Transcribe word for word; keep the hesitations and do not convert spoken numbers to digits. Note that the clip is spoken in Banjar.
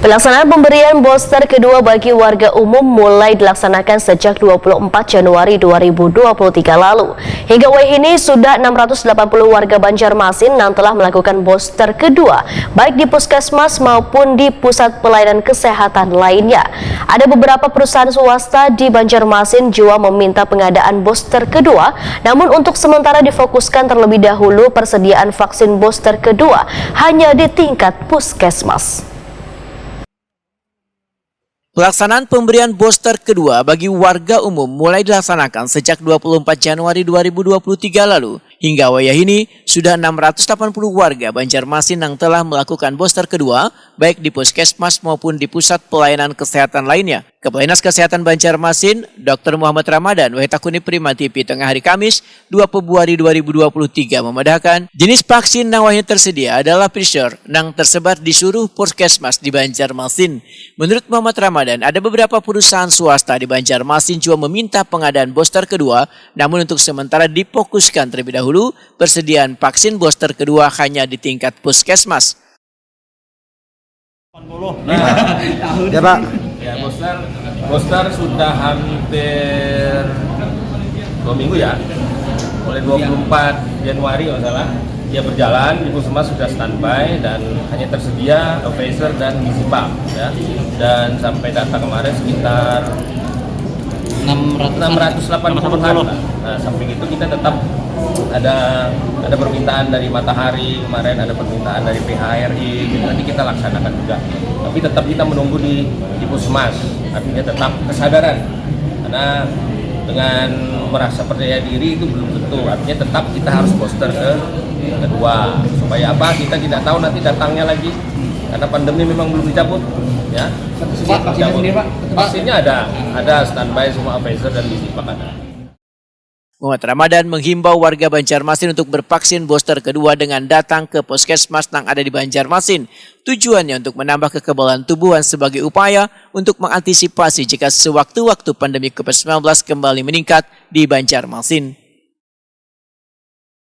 Pelaksanaan pemberian booster kedua bagi warga umum mulai dilaksanakan sejak dua puluh empat Januari dua ribu dua puluh tiga lalu. Hingga wayah ini sudah enam ratus delapan puluh warga Banjarmasin yang telah melakukan booster kedua, baik di puskesmas maupun di pusat pelayanan kesehatan lainnya. Ada beberapa perusahaan swasta di Banjarmasin juga meminta pengadaan booster kedua, namun untuk sementara difokuskan terlebih dahulu persediaan vaksin booster kedua hanya di tingkat puskesmas. Pelaksanaan pemberian booster kedua bagi warga umum mulai dilaksanakan sejak dua puluh empat Januari dua ribu dua puluh tiga lalu. Hingga wayah ini, sudah enam ratus delapan puluh warga Banjarmasin yang telah melakukan booster kedua, baik di puskesmas maupun di pusat pelayanan kesehatan lainnya. Kepala Dinas Kesehatan Banjarmasin, Doktor Muhammad Ramadan, wayah takuni Prima T V tengah hari Kamis, dua Februari dua ribu dua puluh tiga, memadahkan, jenis vaksin nang wayahini tersedia adalah Pfizer nang tersebar di seluruh puskesmas di Banjarmasin. Menurut Muhammad Ramadan, ada beberapa perusahaan swasta di Banjarmasin juga meminta pengadaan booster kedua, namun untuk sementara difokuskan terlebih dahulu persediaan vaksin booster kedua hanya di tingkat puskesmas. Nah, ya Pak. Ya, booster, booster sudah hampir dua minggu ya, mulai dua puluh empat Januari kalau salah. Dia berjalan, di puskesmas sudah standby dan hanya tersedia Pfizer dan Bizipak ya. Dan sampai data kemarin sekitar enam ratus delapan puluh-an lah. Nah, samping itu kita tetap ada ada permintaan dari Matahari kemarin, ada permintaan dari P H R I, gitu. Nanti kita laksanakan juga. Tapi tetap kita menunggu di di puskesmas. Artinya tetap kesadaran. Karena dengan merasa percaya diri itu belum tentu. Artinya tetap kita harus booster ke kedua. Supaya apa? Kita tidak tahu nanti datangnya lagi. Karena pandemi memang belum dicabut, ya. Pak, vaksinnya sendiri, Pak? Vaksinnya ada, ada standby semua Pfizer dan Bizipak ada. Muhammad Ramadan menghimbau warga Banjarmasin untuk bervaksin booster kedua dengan datang ke puskesmas yang ada di Banjarmasin. Tujuannya untuk menambah kekebalan tubuhan sebagai upaya untuk mengantisipasi jika sewaktu-waktu pandemi covid sembilan belas kembali meningkat di Banjarmasin.